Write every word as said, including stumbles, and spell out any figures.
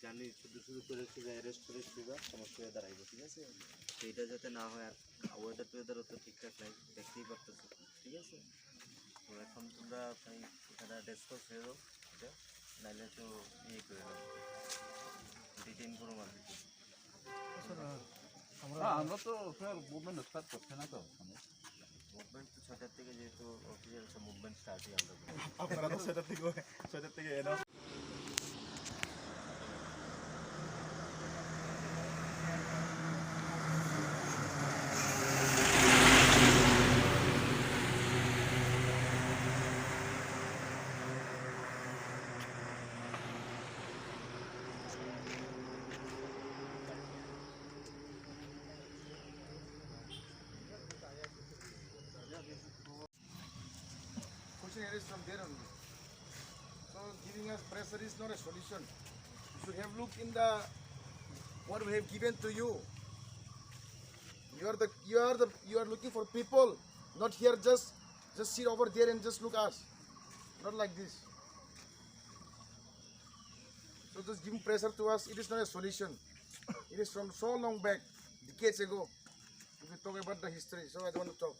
জানি শুধু শুধু করে শুধু অ্যারেস্ট করে শুধু সমস্যা হয়ে দাঁড়াইবো, ঠিক আছে? তো এটা যাতে না হয়। আর ওয়েদার টুয়েদারও তো ঠিকঠাক নাই, দেখতেই পারতেছো, ঠিক আছে? তো এখন তোমরা ভাই এখানে ডেস্ক হয়ে যাও, এটা নাইলে তো ইয়ে করে দেবো, ডিটেইন করো মারবে। না, আমরা তো স্যার মুভমেন্ট স্টার্ট করছে না তো। মুভমেন্ট তো ছয়টার থেকে, যেহেতু অফিসিয়াল মুভমেন্ট স্টার্টই আমরা করি। আপনারা তো ছয়টার থেকে, ছয়টার থেকে announce Question is from there only. So giving us pressure is not a solution. You should have looked in the what we have given to you. You are the you are the you are looking for people, not here just just sit over there and just look us. Not like this. So just giving pressure to us, it is not a solution. It is from so long back, decades ago. If we talk about the history, so I don't want to talk.